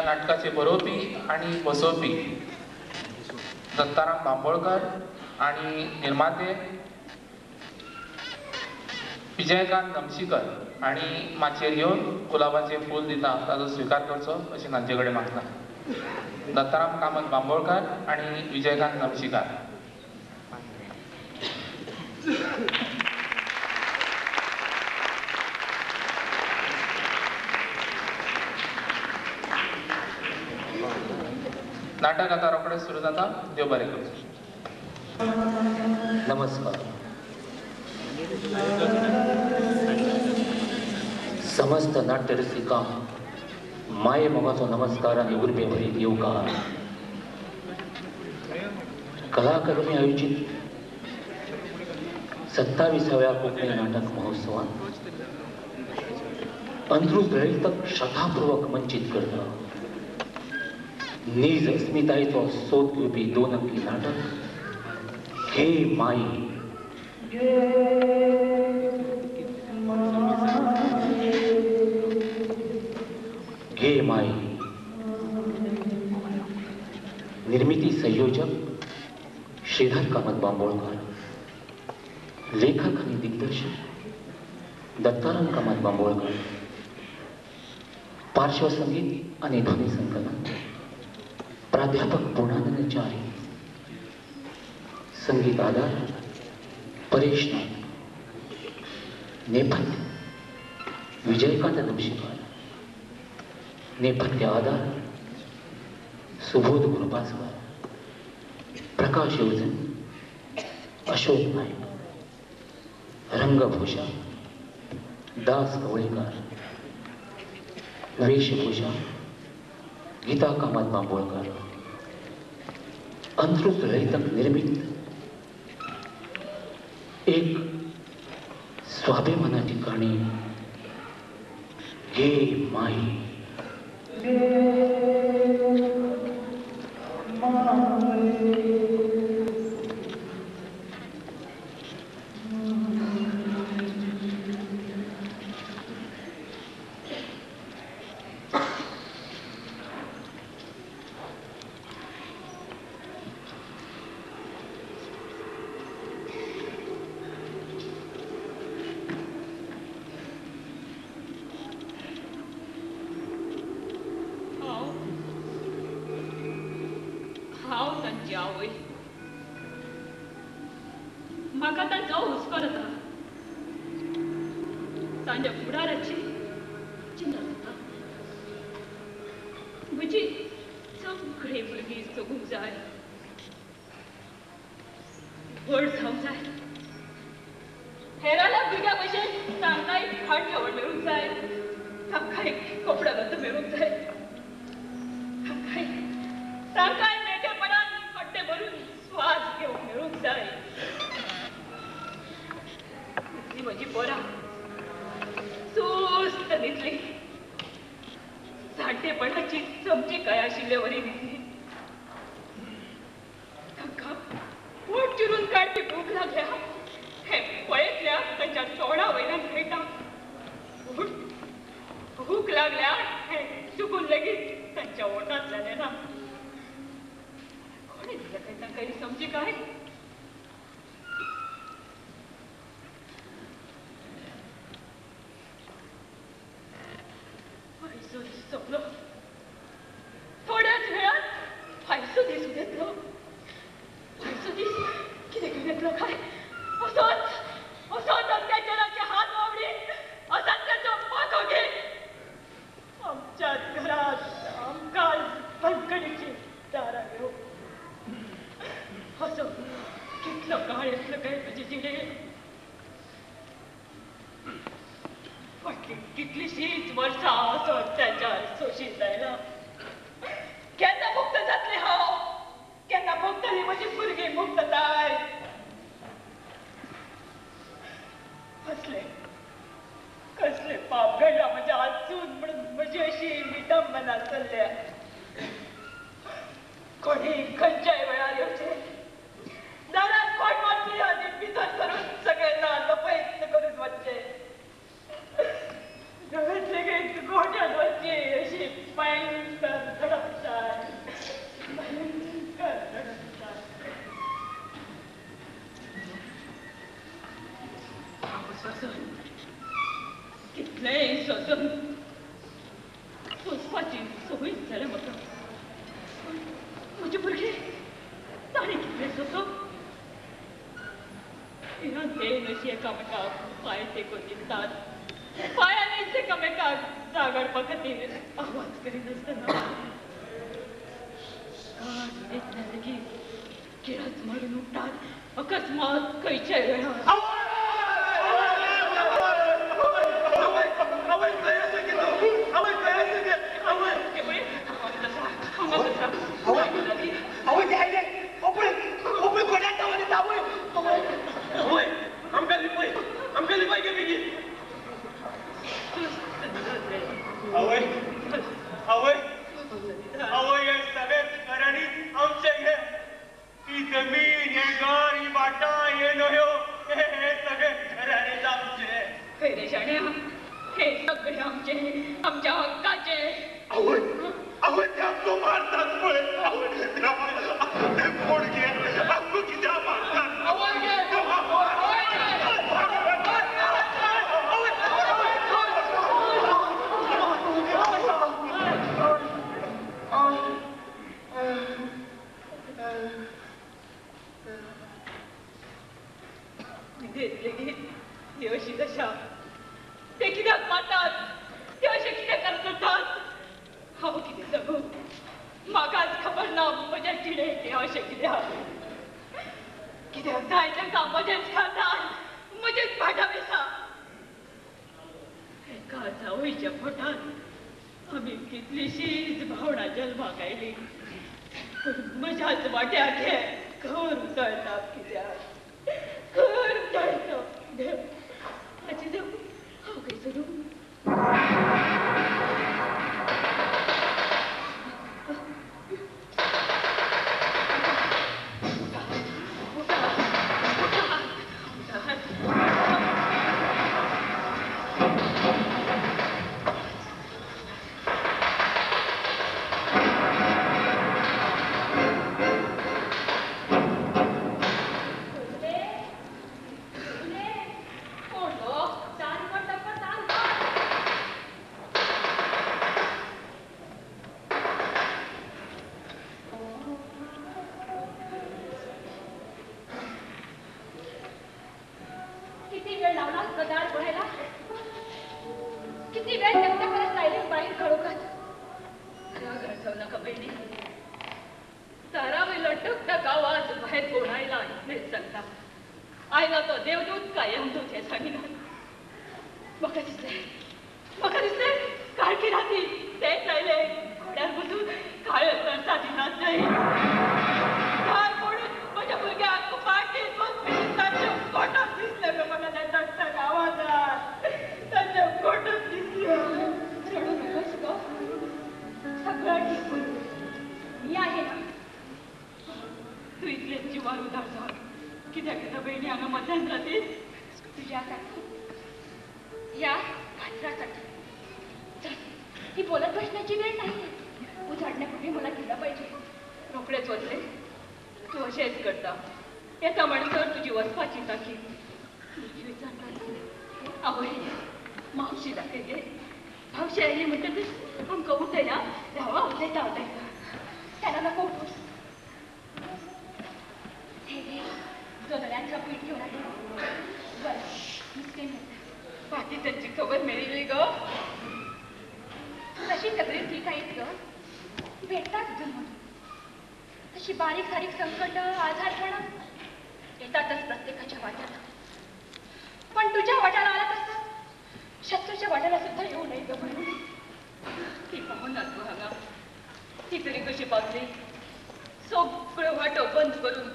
नाटकाचे बरोवपी आनी बसोवपी दत्ताराम बांबोळकर आनी निर्माते विजयकांत नमशीकर आनी माचयेर येवन गुलाबाचें फूल दिता ताचो स्विकार करचो अशें तांचे कडेन मागता. दत्ताराम कामत बांबोळकर आनी विजयकांत नमशीकर. नाटक आता रोखडें सुरू जाता. देव बरें करूं. नमस्कार. समस्त नाट्य रसिकांक माये मोगाचो नमस्कार आनी उर्बे भरीत येवकार. कला अकादमी आयोजित 27व्या कोंकणी नाटक महोत्सवात अंत्रुज ललितक श्रद्धापूर्वक मंचित करता नीज अस्मितायेचो सोद घेवपी दोन अंकी नाटक घे माई. घे माई. निर्मिती संयोजक श्रीधर कामत बांबोळकर, लेखक आणि दिग्दर्शक दत्ताराम कामत बांबोळकर, पार्श्वसंगीत आणि ध्वनी संकलन प्राध्यापक पूर्णानंद चारी, संगीत आधार परेश नाईक, नेपथ्य विजयकांत नमशीकर, नेपथ्य आधार सुबोध गुरुपासकर, प्रकाश योजन अशोक नाईक, रंगभूषा दास कवळेकर, वेशभूषा गीता कामत बांबोळकर. अंत्रुज ललितक निर्मित एक स्वाभिमानाची कहाणी घे माई. म्हाका तांचो हुस्को जाता, तांच्या फुडाराची चिंता जाता. म्हजी सगळीं भुरगीं जगूंक जाय, व्हड जावंक जाय, हेराल्या भुरग्यां भशेन तांकांय खाण जेवण मेळूंक जाय, तांकांय कपडे लत्ते मेळूंक जाय, तांकांय मेकळेपणान पट्टे भरून स्वास घेवंक मेळूंक जाय. म्हजी पोरां सुस्त न्हिदली, जाणटेपणाची समजिकाय आशिल्ले वरी न्हिदली. तांकां पोट चिरून काडपी भूक लागल्या हें पळयतल्या तांच्या तोंडा वयल्यान कळटा. भूक लागल्या हें चुकून लेगीत तांच्या ओंठांत जालें ना. कोणें दिल्या काय तांकां ही समजिकाय? सोंपलो. थोड्याच वेळात फायचो दीस येतलो. फायचो दीस कितें घेवन येतलो काय? असोच असोच अत्याचाराचे हात वावडीत, असत्याचो पाखो घेत आमच्याच घरात आमकां बंदखणीची दारां घेवं असो कितलो काळ येतलो काय म्हजे जिणेंत? फाटलीं कितलींशींच वर्सां असो अत्याचार सोशीत आयला. केन्ना मुक्त जातलें हांव? केन्ना मुक्त जातली म्हजी भुरगीं मुक्तताय? कसले कसले पाप घडला म्हज्या हातसून म्हणून म्हजी अशी विटंबना चल्ल्या. कोणी खंयच्याय वेळार येवचें, दारात खोट मारची आनी भितर सरून सगळ्यांना लपयत करून वचचें, नवेच लेगीत गोठ्यांत वचची अशी भयंकर झडपताय, भयंकर झडपताय. हांव सोसून कितलेंय सोसून सोंसपाची संवय जाल्या म्हाका. म्हजे भुरगे ताणें कितलें सोंसूं? भिरांतेन अशी एकामेकाक पांय तेंकून दिसतात, पांयांनीच एकामेकाक जागडपा खातीर आवाज करिनासतना कान येतल्या लेगीत किळांच मारून उठ्ठात अकस्मात खंयच्याय वेळार.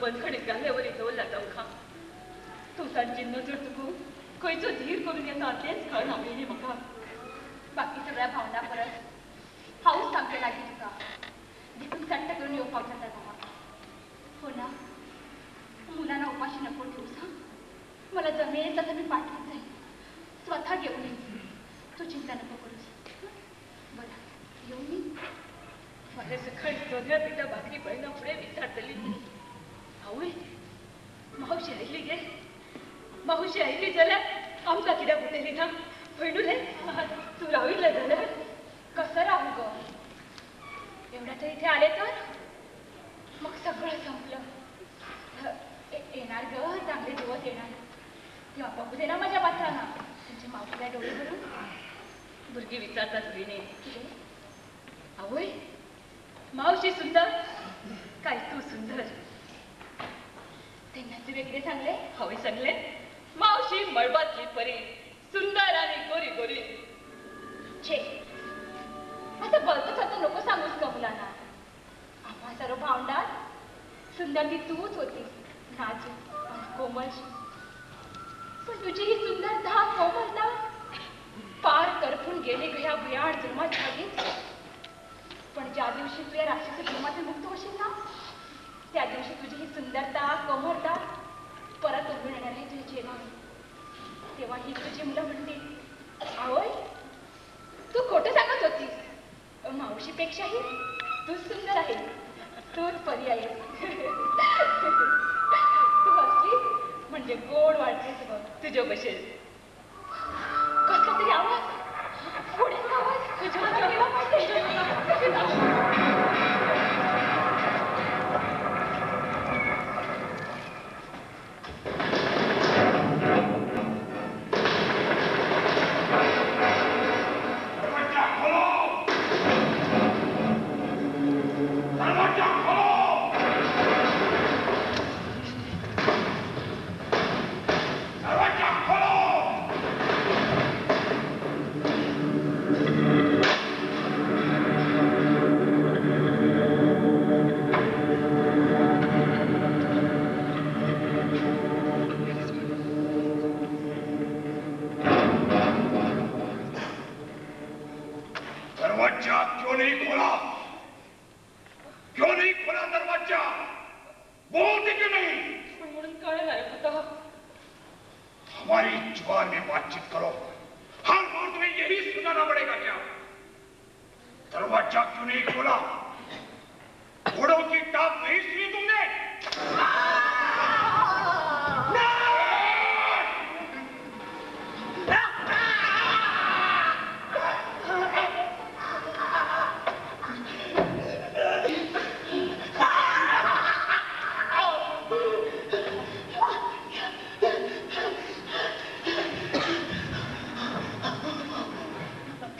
बंदखणीत घाल्ले वरी दवरला तांकां. तूं तांची नजर चुकून खंयचो धीर करून येता तेंच कळना वयनी म्हाका. बाकी सगळ्या भावना परस हांवूच सामकें लागीं तुका, देखून सट्ट करून येवपाक जाता भावा. हो ना, मुलांना उपाशी नको ठेवूस. हां, मला जमेल तसं मी पाठवत जाईन, स्वतः घेऊन येईन. तू चिंता नको करूस. बरं, येऊ मी. फाल्यां सकाळी जोन्या पिठा भाकरी पळयना फुडें विचारतली, आवय मावशी आयली गे, मावशी आयली जाल्यार आमकां कित्याक उलयली ना? भयणुले तूं राविल्लें जाल्यार कसं राहू ग? एवढ्या तर इथे आले तर मग सगळं संपलं. येणार ग, चांगले दिवस येणार, तेव्हा बघू दे ना माझ्या पात्रांना त्यांच्या मावशीला डोळे भरून. भुरगीं विचारतात भयणी, कितें? आवय मावशी सुंदर काय तूं सुंदर? तेन्ना तुवें कितें सांगलें? हांवें सांगलें मावशी मळबांतली परी, सुंदर आनी गोरी गोरी. छे, असं भलतं सलतं नको सांगूस ग मुलांना. आम्हा सर्व भावंडात सुंदर ती तूच होतीस, नाजूक आणि कोमलशी. पण तुझी ही सुंदरता, कोमलता पार करपून गेले ग ह्या भुयाड जुलमाच्या आगीत. पण ज्या दिवशी तू या राक्षसी जुलमातून मुक्त होशील ना, त्या दिवशी तुझी ही सुंदरता, कोमलता परत उघडून येणार आहे तुझ्या चेहऱ्यावर. तेव्हा ही तुझी मुलं म्हणतील, आवय तू खोटं सांगत होतीस, मावशीपेक्षाही तूच सुंदर आहे, तूच परी आहेस. तू हसलीस म्हणजे गोड वाटतेस बघ. तुज्यो भशेन. कसला तरी आवाज, घोड्याचा आवाज. गेला पाहिजे. दरवाजा खोलो, दरवाजा खोलो. दरवाजा खोलो. दरवाजा क्यों नहीं खोला? क्यों नहीं खोला दरवाजा? बोलते क्यों नहीं? पण म्हणून कळना रे पुता. हमारी जुबान में बातचीत करो। हर बार तुम्हें यही सुनाना पड़ेगा क्या? दरवाजा क्यों नहीं खोला? घोड़ों की टाप नहीं सुनी तुमने?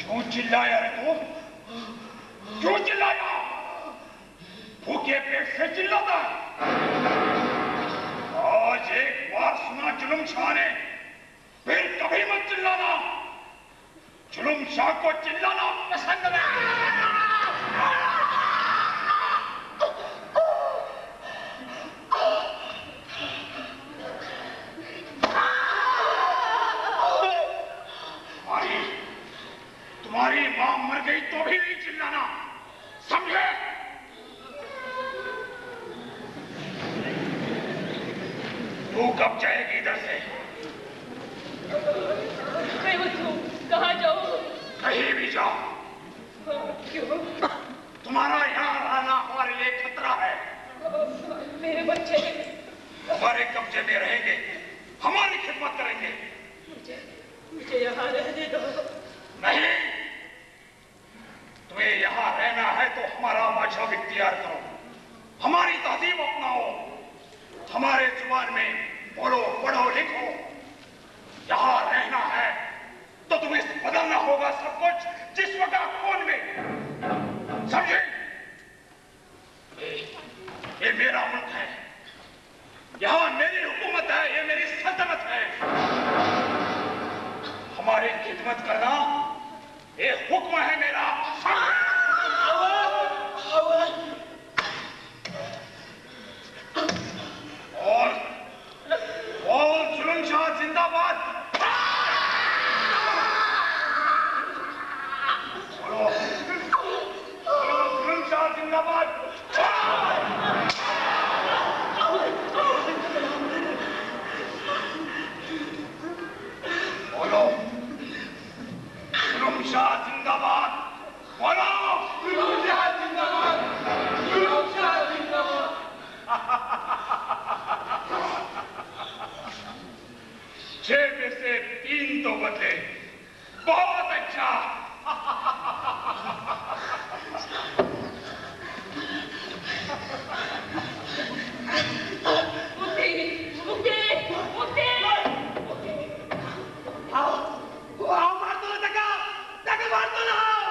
क्यों चिल्लाया रे तू? क्यों चिल्लाया? भूखे पेट से चिल्लाता है। आज एक बार सुना जुलुम शाह ने, फिर कभी मत चिल्लाना। जुलुम शाह को चिल्लाना पसंद नहीं। तुम्हारी मां मर गई तो भी नहीं चिल्लाना, समझे? तू कब जाएगी इधर से? कहाँ जाऊँ? कहीं भी जाओ। क्यों? तुम्हारा यहाँ रहना हमारे लिए खतरा है। मेरे बच्चे हमारे कब्जे में रहेंगे, हमारी खिदमत करेंगे। मुझे मुझे यहाँ रहने दो। नहीं, तुम्हें यहाँ रहना है तो हमारा मजहब इख्तियार करो, हमारी तहजीब अपनाओ, हमारे जुबान में बोलो, पढ़ो, लिखो। यहाँ रहना है तो तुम्हें बदलना होगा सब कुछ जिस्म का खून में, समझे? ये मेरा मुल्क है, यहाँ मेरी हुकूमत है, ये मेरी सल्तनत है। हमारी खिदमत करना ये हुक्म है मेरा। बहुत अच्छा। मुक्ती मुक्ती मुक्ती। हांव हांव मारतलो ताका, ताका मारतलो हांव।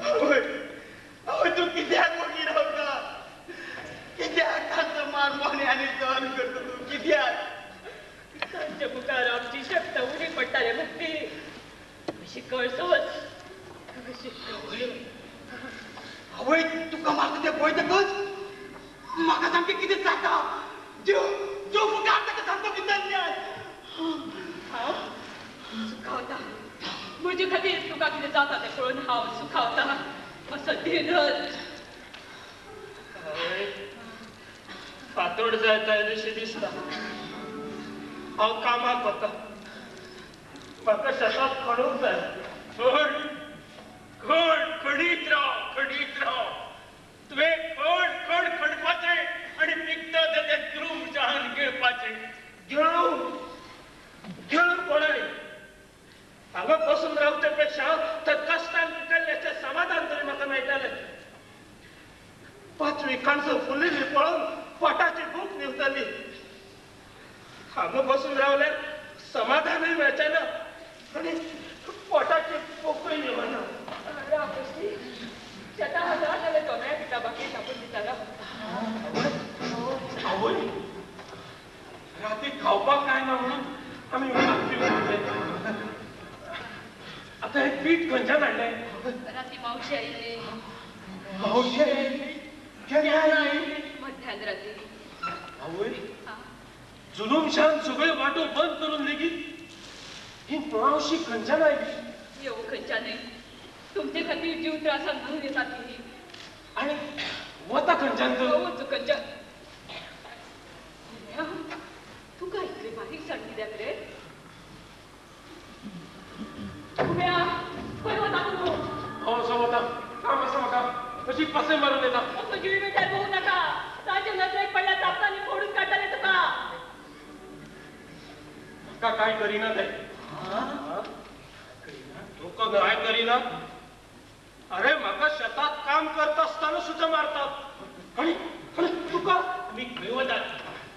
आवय आवय तूं कित्याक वगी रावता? कित्याक तांचो मार मोन्यांनी सहन करता तूं? कित्याक? तांच्या मुखार आमची शक्त उणी पडटा रे मुक्ती। अशी कळसोच अशी कळ। आवय तुका मारता तें पळयतकच म्हाका सामकें कितें जाता। जीव जीव मुखार ताका सामको भितरल्यान। हांव सुखावता म्हजे खातीर तुका कितें जाता तें पळोवन हांव सुखावता। मातसो धीर धर। फातोड जायत आयलेशें दिसता। हांव कामाक वता, म्हाका शेतांत खणूंक जाय। खण खण खणीत राव, खणीत राव। तुवें खण खण खणपाचें आनी पिकता तें द्रूम जहान गिळपाचें। गिळूं गिळूं कोणाय हांगा बसून रावचे पेक्षा तर कश्टान पिकल्ल्याचें समाधान तरी म्हाका मेळटालें। पांचवी कणसां फुलिल्ली पळोवन पोटाची भूक न्हिवताली। हांगा बसून रावल्यार समाधानूय मेळचें ना आनी पोटाची भुकूय न्हिवना। राव कशी शेतां आसा जाल्यार दोनाय पिठा बाकी थापून दिता राव। आवय राती खावपाक काय ना म्हणून आमी उदक पिवन उरले। आतां हें पीठ खंयच्यान हाडलें? राती मावशी आयिल्ली। मावशी आयिल्ली? केन्ना आयिल्ली? मध्यान राती। आवय जुलूमशान सगळ्यो वाटो बंद करून लेगीत ही मावशी खंयच्यान आयली? येवं खंयच्यानय, तुमचे खातीर जीव त्रासान घालून येता ती। आनी वता खंयच्यान तर? वचूं खंयच्यान? तुका इतली बारीकसाण कित्याक रे? उम्या खंय वता तूं? हांव असो वता, काम आसा म्हाका, अशी पासय मारून येता। असो जिवी बेजार भोवूं नाका, ताचे नदरेक पडल्यार चापटांनी फोडून काडटले तुका। म्हाका कांय करिना ते। तुका कांय करिना? अरे म्हाका शेतात काम करता आसतना सुद्दां मारतात आनी आनी तुका? तुमी खंय वतात?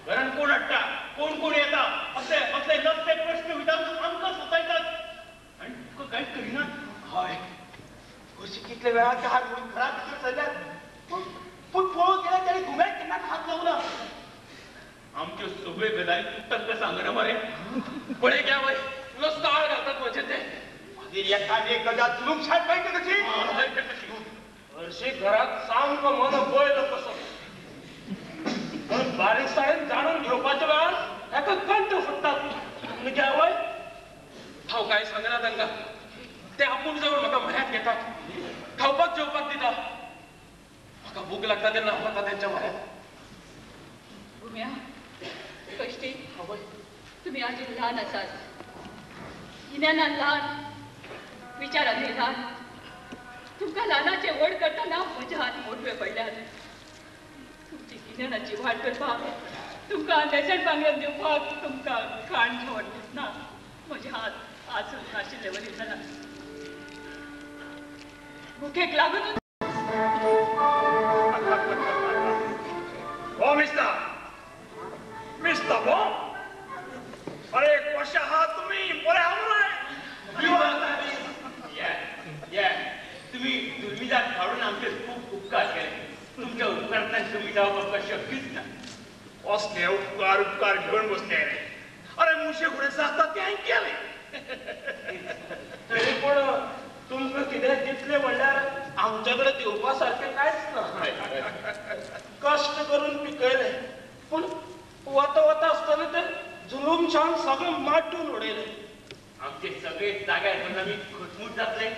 घरान कोण हाडटा? कोण कोण येता? असले असले नसते प्रश्न विचारून आमकां सतायतात आनी तुका कांयच करिना? हय, हरशीं कितले वेळार दार म्हणून घरांत भितर सरल्यात, पूण पूण पळोवंक गेल्यार ताणें घुम्याक केन्नाच हात लावना। आमच्यो सगळ्यो गजाली तांकां सांगना मरे। पळय घ्या वय, नसतो आळ घालतात म्हजेर ते। मागीर एकान एक गजाल जुलूमशान मेळटा कशी? हरशीं घरांत सामको मन बैल कसो, पूण बारीकसाणेन जाणून घेवपाच्या वेळार हेका कंठ फुट्टात। घ्या वय, हांव कांय सांगना तांकां, ते आपूण जावन म्हाका म्हऱ्यांत घेतात, खावपाक जेवपाक दिता। म्हाका भूक लागता तेन्ना हांव वता तेंच्या म्हऱ्यांत। घुम्या कश्टी तुमी अजून ल्हान आसात, गिन्यानान ल्हान, विचारानूय ल्हान। तुमकां ल्हानाचे व्हड करतना म्हजे हात मोटवे पडल्यात। तुमची गिन्यानाची वाड करपाक, तुमकां न्हेसण पांगरण दिवपाक, तुमकां खाण जेवण दितना म्हजे हात आसून नाशिल्ले वरी जाला। भुकेक लागून हो मिस्टर, मिस्टर हो, अरे कशे आहात तुमी? बरे आहा मरे? तुम्ही दुर्मिजात धाडून आमचे खूब उपकार केले। तुमच्या उपकारांतल्यान कमी जावप आमकां शक्यूच ना। असले उपकार उपकार घेवन बसले रे। अरे मुशे फुडें जाता तें हांवें केलें। तरी पूण तुमकां कितें दितलें म्हणल्यार आमचे कडेन दिवपा सारकें कांयच ना। कश्ट करून पिकयलें, पूण वता वता आसतना तें जुलूमशान सगळें माड्डून उडयलें। आमचे सगळे जाग्यार म्हणून आमी घटमूट जातले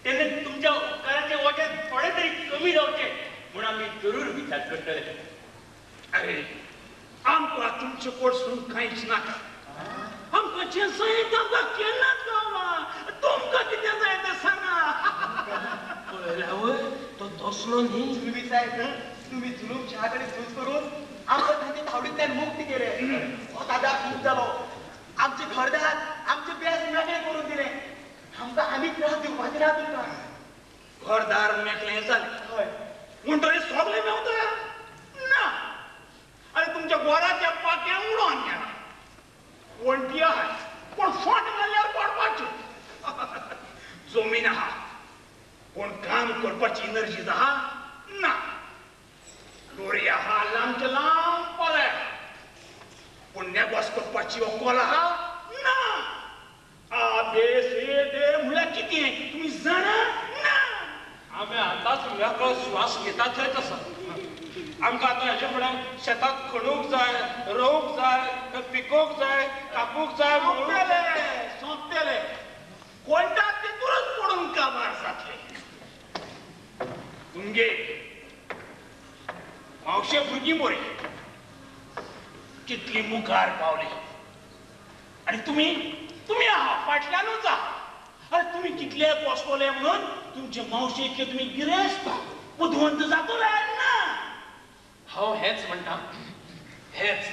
तेन्ना तुमच्या उपकाराचे वजें थोडें तरी कमी जावचें म्हूण आमी जरूर विचार करतले। अरे आमकां तुमचे कडसून कांयच नाका, आमकां जें जाय तें आमकां केन्नाच गावना। तुमकां कितें जाय तें सांगा। पळयल्या वय तो तसलो न्ही। जुलमी साहेब, तुमी जुलूमशहा कडेन झूज करून आमकां तांचे धावडींतल्यान मुक्त केले। हो दादा खूब जालो। आमचे घरदार आमचे बेस मेकळे करून दिले. आमकां आमी त्रास दिवपाचे ना तुमकां. घरदार मेकळें जालें हय म्हणटकीर सगळें मेवता ना. आनी तुमच्या गोराच्या पाक्या उडोवन गेला. वण्टी आहाय पूण फोट मारल्यार पडपाचें. जमीन आहा पूण काम करपाची एनर्जी आहा ना. दोरी आहा लांबचे लांब पले पूण नेगोस करपाची अक्कल आहा ना. आ बे से डे म्हणल्यार कितें तुमी जाणा ना. आमी आतांच मेकळो श्वास घेता थंयच आसा. आमकां आतां हेजे फुडें शेतांत खणूंक जाय, रोवंक जाय, पिकोवंक जाय, कापूंक जाय. सोंपतले सोंपतले कोणता तेतूरच पडून काबार जातले. तुमगे मावशे भुरगीं बरी कितली मुखार पावली आनी तुमी तुमी आहा फाटल्यानूच आहा. अरे तुमी कितले पोसतले म्हणून तुमचे मावशे इतले तुमी गिरेस्त बुदवंत जातले ना. हांव हेच म्हणटा हेच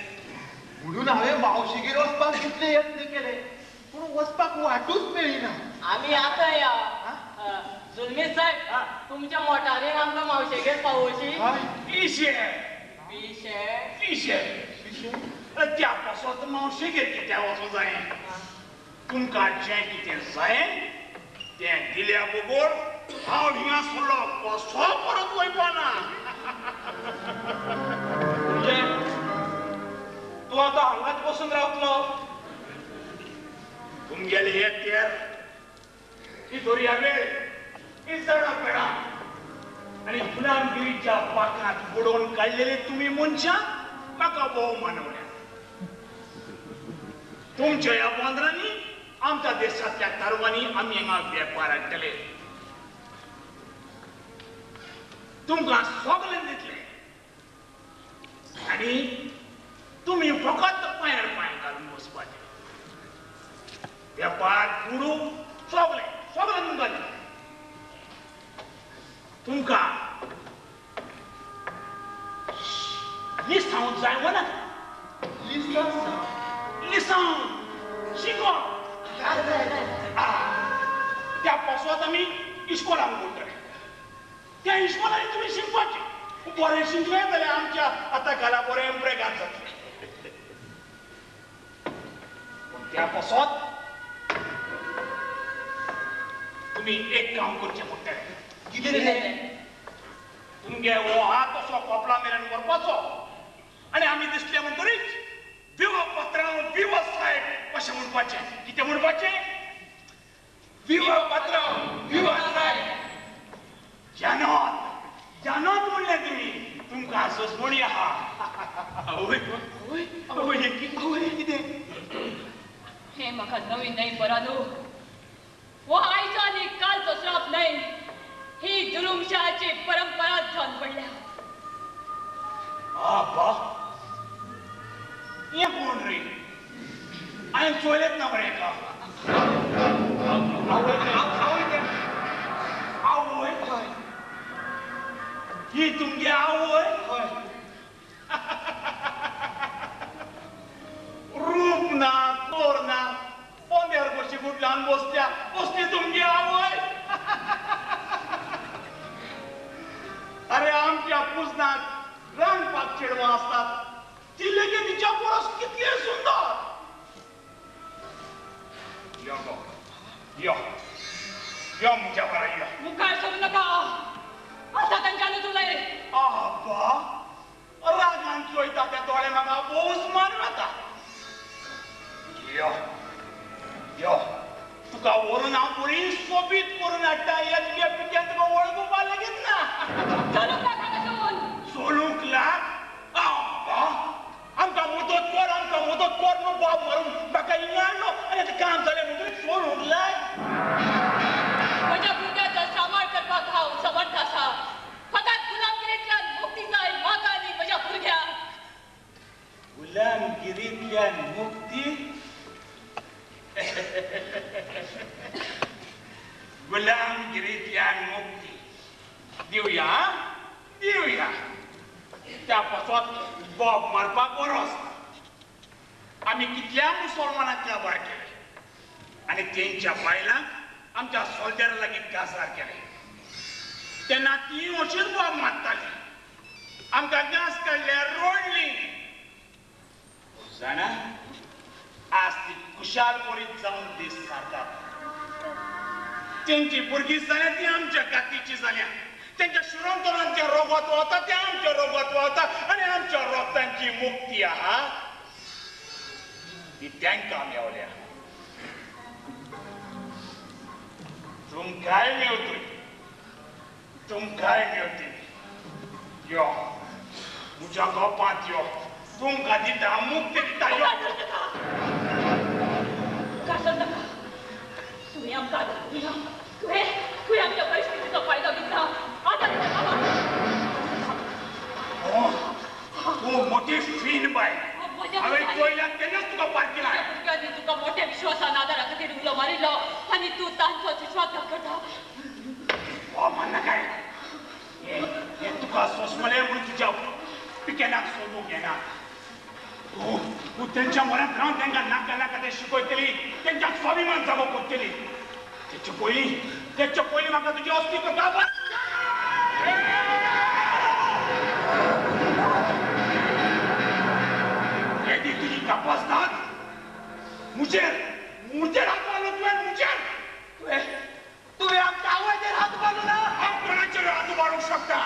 म्हणून हांवें मावशेगेर वचपाक कितले यत्न केले पूण वचपाक वाटूच मेळ्ळी ना. आमी आतां या जुलमी साहेब तुमच्या मोटारीन आमकां मावशेगेर पावोवची. पिशे पिशे पिशे पिशे त्या पासत मावशेगेर कित्याक वचूं जाय? तुमकां जें कितें जाय तें दिल्या बगर हांव हिंगा सोडलो कसो परत वयपाना. म्हणजे तूं आतां हांगाच बसून रावतलो? तुमगेले हे तेर ही दर्या वेळ ही झाडां पेडां आनी गुलामगिरीच्या पाकांत बुडोवन काडलेले तुमी मनशां म्हाका भोव मानवल्या. तुमच्या ह्या बंदरांनी आमच्या देशांतल्या तारवांनी आमी हांगा वेपार हाडटले. तुमकां सगळें दितले आनी तुमी फकत पांयार पांय घालून बसपाचे. वेपार दुडू सगळें सगळें तुमकां दितले. तुमकां लिसांव जाय वो नाका? लिसांव शिकोवप त्या पासत आमी इश्कोलांक उरतले. त्या इश्कोलांनी तुमी शिकपाचें. बरें शिकले जाल्यार आमच्या आतां घाला बरें प्रेगात जातलें. पूण त्या पासत तुमी एक काम करचें पडटलें. कितें? तुमगे हो हात असो कोपला मेरेन व्हरपाचो आनी आमी दिसले म्हणटरीच विवा पात्रांव विवा साहेब अशें म्हणपाचें. कितें म्हणपाचें? विवा पात्रांव विवा साहेब. जानत जानत म्हणलें तुमी. तुमकां सोसमणी आहा. आवय आवय आवय कितें हें म्हाका नवीन न्हय परानो. हो आयचो आनी कालचो श्राप न्हय, ही जुलुमशाहाची परंपरा जावन पडल्या. आबा हें कोण रे? हांवें चोयलेंच ना मरे हेका. आवय आवय ही तुमगे आवय? रूप ना तोर ना पोंद्यार कशी गुटल्यान बसल्या बसली तुमगे आवय. अरे आमच्या पुजनात रांदपाक चेडवां आसतात ती लेगीत तिच्या परस कितली सुंदर. यो गो यो यो म्हज्या बरा यो. मुखार सरू नाका आतां तांच्यानूच उलय. आबा रागान चोयता त्या दोळे म्हाका भोवच मारून वता. यो यो तुका व्हरून हांव बरी सोबीत करून हाडटा. ह्या तुज्या पिक्यान तुका वळखुपा लेगीत ना. चलूंक लाग हांगासून. चलूंक लाग? आबा आमकां मदत कर आमकां मदत कर न्हू बाब मारून म्हाका हिंगा हाडलो आनी आतां काम जालें म्हणटकीर चलूंक लाग. म्हज्या भुरग्याचो सांबाळ करपाक हांव समर्थ आसा. फकत गुलामगिरींतल्यान मुक्ती जाय म्हाका आनी म्हज्या भुरग्यांक. गुलामगिरींतल्यान मुक्ती? गुलामगिरींतल्यान मुक्ती दिवया दिवया. त्या पासत बोब मारपाक बरो आसता. आमी कितल्या मुसलमानांक काबार केले आनी तेंच्या बायलांक आमच्या सोल्जरा लागीं कासार केले. तेन्ना ती अशीच बोब मारताली, आमकां घास काडल्यार रोडली. जाणा, आज ती खुशाल बरीच जावन दीस सारतात. तेंची भुरगीं जाल्या ती आमच्या कातीची जाल्या. तेंच्या शिरोंतरांच्या रोगात वता ते आमच्या रोगात वता आनी आमच्या रोगतांची मुक्ती आहा ती तांकां मेवल्या. तुमकांय मेवतली, तुमकांय मेवतली. यो म्हज्या गोपांत यो, तुमकां दिता मुक्ती दिता. यो नाका, तुवें आमकां आदार दिला, तुवें आमच्या परिस्थितीचो फायदो घेतला. आदार नाका. तूं मोठी फीन बाय, हांवें पळयल्या तेन्नाच तुका पारखिला. भुरग्यांनी तुका मोठ्या विश्वासान आदारा खातीर उलो मारिल्लो आनी तूं तांचोच विश्वासघात करता. हो मान्ना काय, हें तुका सोंसमलें म्हणून तुज्या पिकेनाक सोदूंक येना. तूं तेंच्या म्हऱ्यांत रावन तांकां नाका नाका तें शिकयतली, तेंच्या स्वाभिमान जागो करतली. तेचे पयलीं म्हाका तुजें अस्तित्व काबार. येदी तुजी कापासतात मुजेर मुजेर हात मारलो तुवें. मुजेर तुवें आमच्या आवयचेर हात मारलो ना. हांव कोणाचेर हात मारूंक शकता?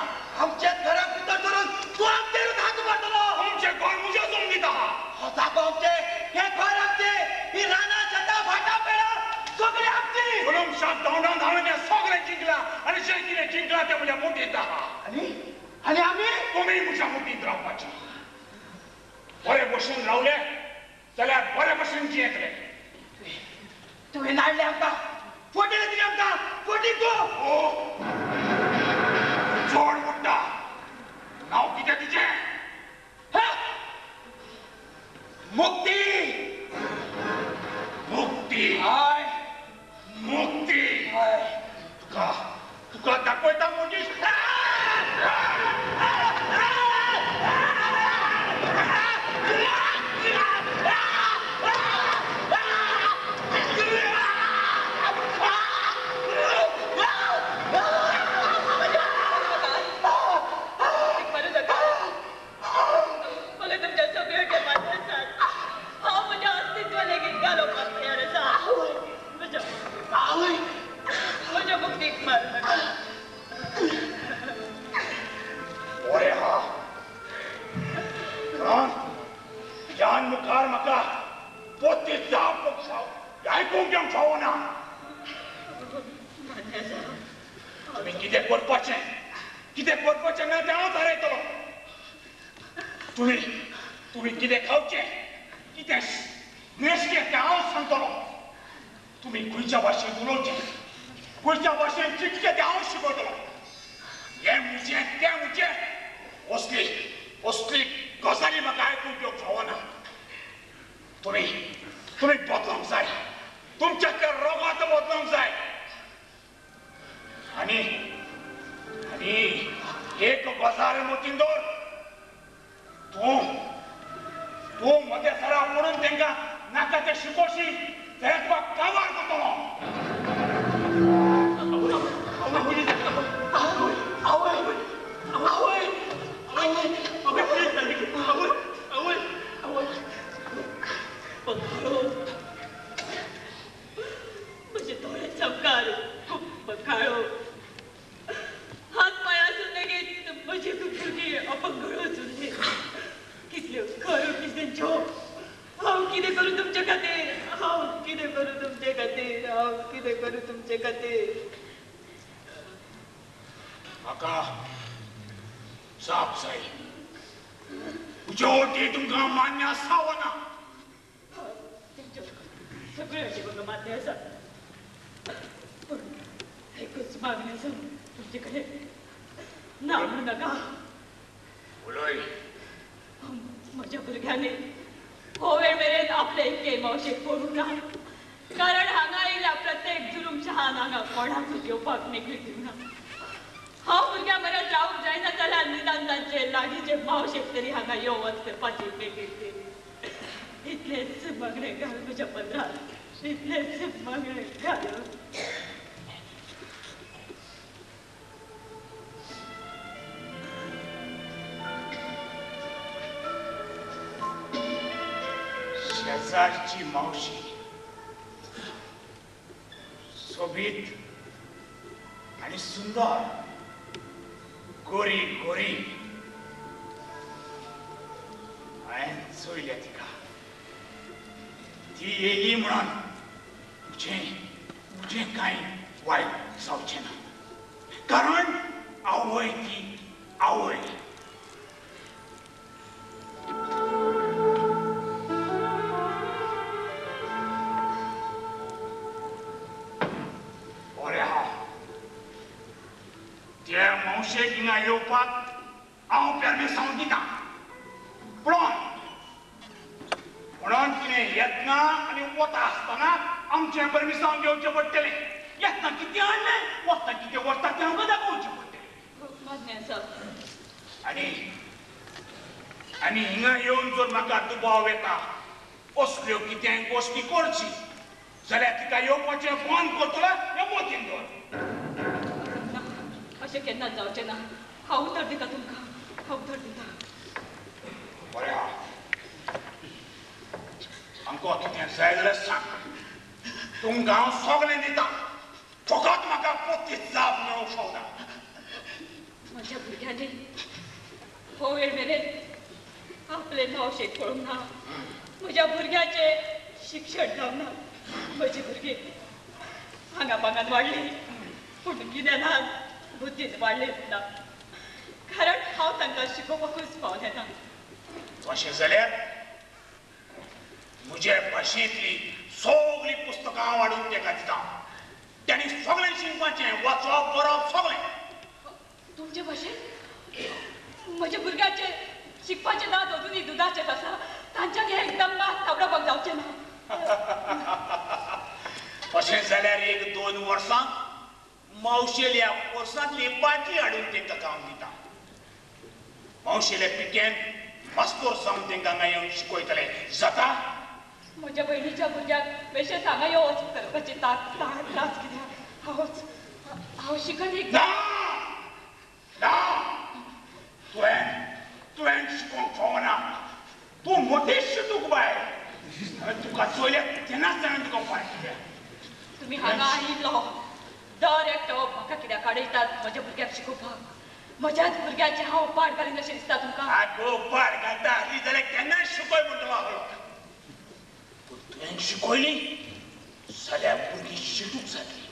आमच्याच घराक भितर धरून तूं आमचेरूच हात मारतलो. आमचें घर म्हज्या जमनीत आहा. हो जागो आमचें, हें घर आमचें, ही रानां शेतां भाटां पेडां सगळीं आमचीं. जुलूम शाह धांवडावन हांवें हें सगळें जिंकलां आनी जें कितें जिंकलां तें म्हज्या मुठींत आहा. आनी आमी तुमी म्हज्या मुठींत रावपाची. बरे भशेन रावले जाल्यार बरे भशेन जियेतले. तुवें नाडलें आमकां, फटयलें तुवें आमकां, फटी तूं. चड म्हणटा. नांव कितें तुजें? मुक्ती. मुक्ती. हय मुक्ती. हय तुका तुका दाखयता म्हजी. मुखार म्हाका पोती जाप आयकूंक घेवंक फावना. तुमी कितें करपाचें कितें करपाचें ना तें हांव थारायतलो. तुमी तुमी कितें खावचें कितें न्हेसचें तें हांव सांगतलो. तुमी खंयच्या भाशेन उलोवचें खंयच्या भाशेन चिंतचें तें हांव शिकयतलो. हें म्हजें तें म्हजें असली असली गजाली म्हाका आयकूंक घेवंक फावना. तुमी तुमी बदलोंक जाय, तुमच्या रोगांत बदलोंक जाय. आनी आनी एक गजाल मतीन दवर, तूं तूं म्हज्या सरा म्हणून तांकां नाका तें शिकोवशी जाल्यार तुका काबार करतलो. म्हजे दोळे सामकार बखाळो हात पांय आसून लेगीत म्हजी भुरगीं अपंगळच उरली. कितल्यो खरो तेंच्यो. हांव कितें करूं तुमचे खातीर, हांव कितें करूं तुमचे खातीर, हांव कितें करूं तुमचे खातीर. म्हाका जाप जाय. म्हज्यो अटी तुमकां मान्य आसा वा ना? तुमच्यो सगळ्यो अटी म्हाका मान्य आसा, पूण एकूच मागणी आसा तुमचे कडेन. ना म्हणू नाका. उलय. म्हज्या भुरग्यांनी हो वेळ मेरेन आपले एके मावशेक पडूंक ना, कारण हांगा आयिल्ल्या प्रत्येक जुलूम शहान हांगा कोणाकूच येवपाक मेकळीक दिवंक ना. हांव भुरग्यां म्हऱ्यांत रावूंक जायना जाल्यार निदान तांचे लागींचे मावशेक तरी हांगा यो वच करपाची मेकळीक दी. इतलेंच मागणें घाल म्हज्या पदरात, इतलेंच मागणें घाल. शेजारची मावशी सोबीत आणि सुंदर, गोरी गोरी. हांवें चोयल्या तिका. ती येयली म्हणून म्हजें म्हजें कांय वायट जावचें ना, कारण आवय ती आवय. बरें आहा, ते मावशेक हिंगा येवपाक हांव परमिसांव दिता. पूण म्हणून तिणें येतना आनी वता आसतना आमचें परमिसांव घेवचें पडटलें. येतना कितें हाडलें, वता कितें व्हरता तें आमकां दाखोवचें पडटलें. आनी आनी हिंगा येवन जर म्हाका दुबाव येता असल्यो कितेंय गोश्टी करची जाल्यार तिका येवपाचें बंद करतलो हें मतीन दवर. अशें केन्नाच जावचें ना. हांव उतर दिता तुमकां, हांव उतर दिता. बरें आहा, आमकां कितें जाय जाल्यार सांग, तुमकां हांव सगळें दिता. फकत म्हाका परती जाप मेळूंक फावना. म्हज्या भुरग्यांनी हो वेळ मेरेन आपले मावशेक पळोवंक ना, म्हज्या भुरग्याचें शिक्षण जावंक ना. म्हजी भुरगीं हांगा पांगान वाडली, पूण गिन्यानान बुद्दीन वाडलीच ना, कारण हांव तांकां शिकोवपाकूच पावलें ना. तशें जाल्यार म्हजे भाशेंतली सगळीं पुस्तकां हांव हाडून ताका दिता. तांणी सगळें शिकपाचें, वाचप बरोवप सगळें. तुमचे भाशेन म्हज्या भुरग्याचे शिकपाचे दांत अजुनूय दुदाचेच आसा. तांच्यानी हें एकदम मात थापडोवपाक जावचें ना. अशें जाल्यार एक दोन वर्सां मावशेल्या पोरसांतली बाटली हाडून तांकां हांव दिता. मावशेल्या पिक्यान मास्तर जावन तांकां हांगा येवन शिकयतले. जाता? म्हज्या भयणीच्या भुरग्याक बेशेंच हांगा यो वच करपाची ताक त्रास कित्याक. हांवच हांव शिकन एक. ना ना, तुवें तुवें शिकोवंक फावना. तूं मोठी शिटूक बाय. हांवें तुका चोयल्या तेन्नाच हांवें तुका फाट दिल्या. तुमी हांगा आयिल्लो दर एकटो म्हाका कित्याक काडयतात म्हज्या भुरग्याक शिकोवपाक. म्हज्याच भुरग्याचें हांव पाड घालीन अशें दिसता तुमकां? आगो पाड घालता आसली जाल्यार केन्नाच शिकय म्हणटलो आहलो. पूण तुवें शिकयली जाल्यार भुरगीं शिटूक जातली,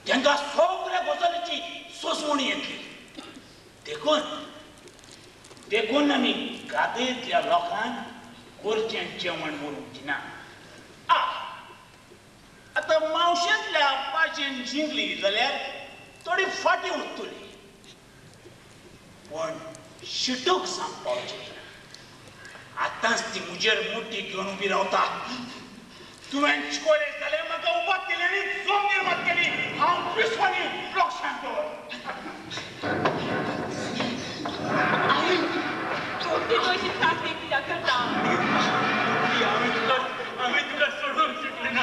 तांकां सगळ्या गजालीची सोंसवणी येतली. देखून देखून आमी गादयेंतल्या लोकांक गोरचें जेवण व्हरूंक दिना. आ आतां मावशेंतल्या भाशेन जिंकली जाल्यार थोडी फाटीं उरतली, पूण शिटूक जावंक पावचें ना. आतांच ती म्हजेर मुठी घेवन उबी रावता. तुवें शिकयलें जाल्यार म्हाका उपात केली आनी जमनीर मारतली. हांव पिसवानी लक्षांत दवर. तूं अशी ताकदीक कित्याक करता? आमी तुका सोडोवंक शकले ना.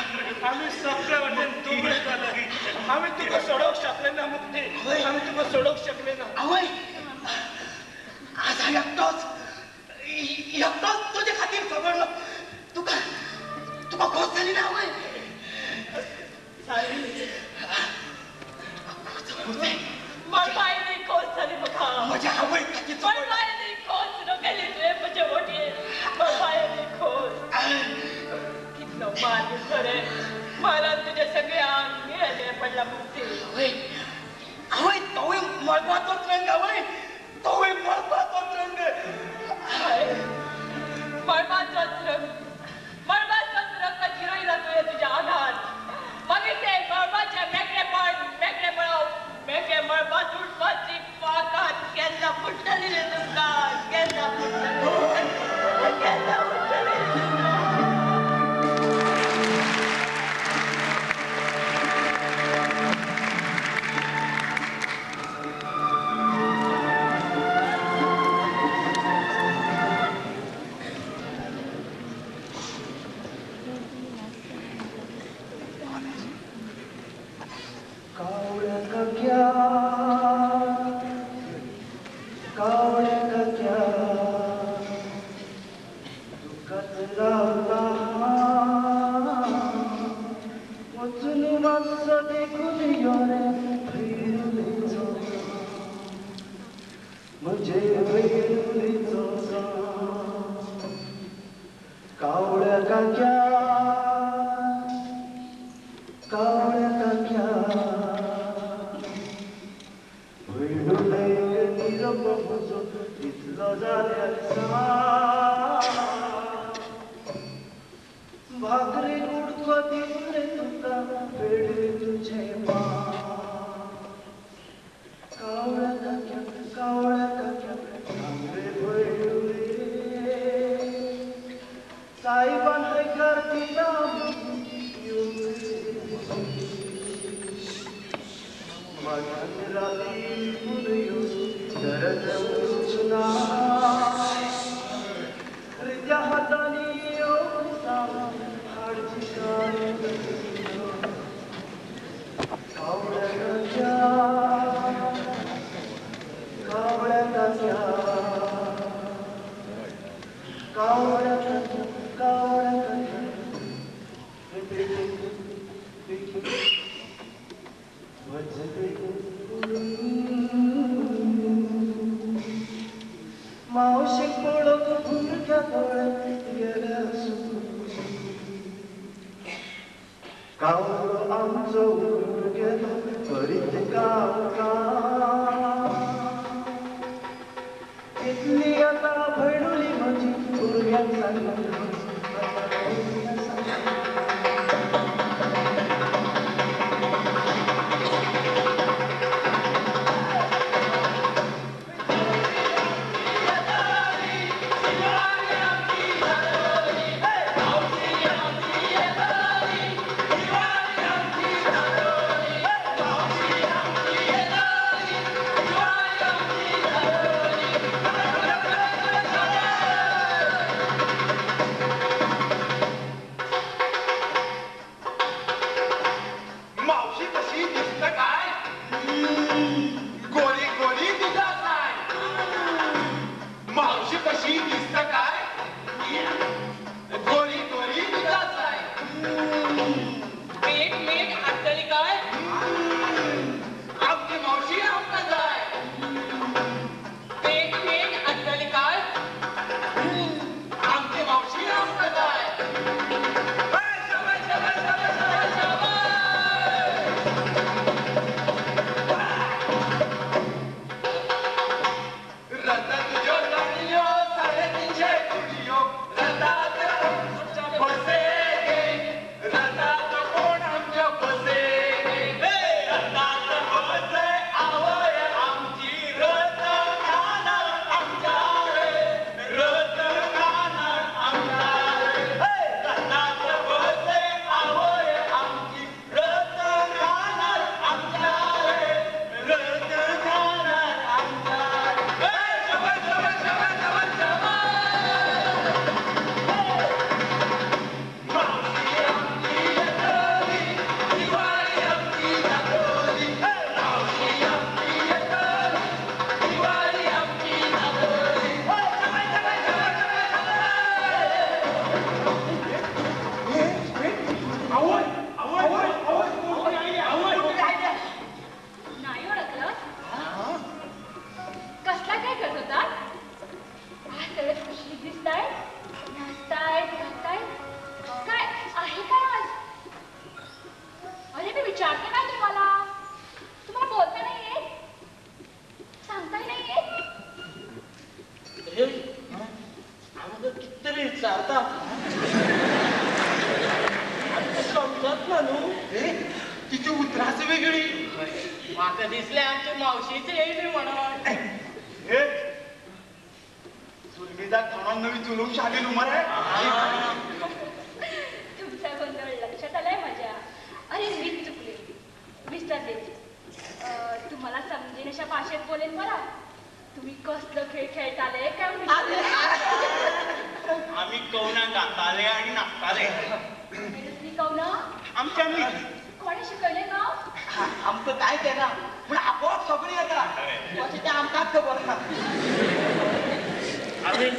आमी सगळे वाटेन दुबळे जाले. आमी तुका सोडोवंक शकले ना मुक्ती. आमी तुका सोडोवंक शकले ना. आवय, आज हांव एकटोच एकटोच तुजे खातीर झगडलो. तुका तुका खोस जाली ना आवय? जाली. मळबायली खोस जाली म्हाका. म्हज्या आवय खातीर मळबायली खोस रंगयली तुवें म्हजे वटयेर. मळबायली खोस. कितलो मार दिसलो रे. मारान तुजें सगळें आंग निळें निळें पडलां मुक्ती. आवय, आवय तोवूय मळबाचोच रंग. आवय तोवूय मळबाचोच रंग. मळबाचोच रंग, मळबाचोच रंग जिरयला तुवें तुज्या आंगार. मागीर तें मळबाचें मेकळेपण, मेकळें मळब, मेकळें मळबांत उडपाची पाखां केन्ना फुट्टली रे तुमकां? भयणुलीचो गांव. कावळ्या काक्या कावळ्या काक्या भयणुलेक निरोप म्हजो इतलो जाल्यार सांग. भाकरी कुडको दिवन रे तुका पेडे तुजे पांय. कावळ्या काक्या कावळ्या काक्या सांग रे भयणुले सायबान हयकार दिला मध्यान राती लिपून येवन गरज उरूंक ना. रित्या हातांनी येवन सांग हाडची काय ना. कावळ्या काक्या कावळ्या काक्या कावळ्या काक्या कावळ्या काक्या बेगीन बेगीन वच बेगीन. मावशेक पळोवन भुरग्या दोळ्यांत गेल्या सुकून. कावळो आमचो उडून गेलो करीत काव काव. इतली आतां भयणुली म्हजी भुरग्यांक सांगून भुरग्यांक सांगून. मावशी कशी दिसता काय? गोरी गोरी दिसता काय? मावशी कशी दिसता काय? गोरी गोरी दिसता काय? मीठ मीठ हाडटली काय? आमची मावशी आमकां जाय. पीठ मीठ हाडटली काय? आमची मावशी आमकां जाय. रता तुज्यो गाडयो 350 कुडयो रतात बसे गे रतात कोण आमच्या बसे गे रतात बसे आवय आमची रत खाणार आमच्या रे रत खाणार आमच्या रे रतात बसे आवय आमची रत खाणार आमच्या रे रत खाणार आमच्या रे. शबाश शबाश शबाश शबाश शबाश. मावशी आमची येतली दिवाळी आमची जातली. मावशी आमची येतली दिवाळी आमची जातली. शबाश शबाश शबाश शबाश. आवय आवय आवय आवय आवय. नाही ओळखलं? कसला काय करत होता? आज सगळे खुशी दिसताय, नाचतायत गातायत. काय आहे काय आज? अरे मी विचारते काय तुम्हाला, तुम्हाला बोलता नाही येत, सांगताही नाही येत. हे आमकां कितें तरी विचारता आमकां समजत ना न्हू. तिची उतरांच वेगळी. म्हाका दिसलें आमच्या मावशीच येयली म्हणून. हे जुलमीदार थोडा नवी जुलूम शाली न्हू मरे. तुमचा गोंधळ लक्षात आलाय माझ्या. अरे मीच चुकले, विसरलेच. तुम्हाला समजेन अशा भाषेत बोलेन बरं. तुम्ही कसलं खेळ खेळताले काय विसरले. आम्ही कवनां गाताले आणि नाचताले. दुसरी कवनां आमच्या आमी कोणी शिकवले का? आमकां कांयच येना पूण आपोआप सगळीं येता अशें तें आमकांच खबर ना. आमी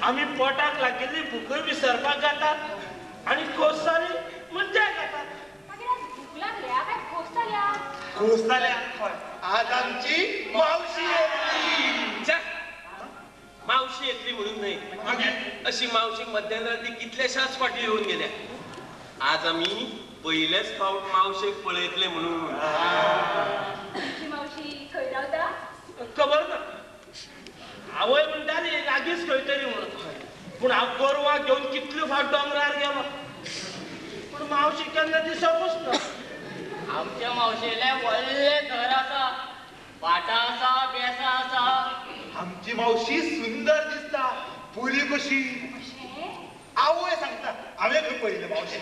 आमी पोटाक लागिल्ली भुकूय विसरपाक गातात आनी खोस जाली म्हणजे गातात. मागीर आज भूक लागल्या काय खोस जाल्या? खोस जाल्या. आज आमची मावशी येतली. मावशी येतली म्हणून न्हय. अशी मावशी मध्यान राती कितल्याशाच फाटी येवन गेल्या. आज आमी पयलेच फावट मावशेक पळयतले म्हणून. मावशी खंय रावता खबर ना. आवय म्हणटाली लागींच खंय तरी म्हणून, पूण हांव गोरवां घेवन कितल्यो फावट दोंगरार गेलो पूण मावशी केन्ना दिसपूच ना. आमच्या मावशेलें व्हडलें घर आसा, भाटां आसा, बेसां आसा. आमची मावशी सुंदर दिसता, पुरी कशी. आवय सांगता हांवें खंय पळयलें मावशी.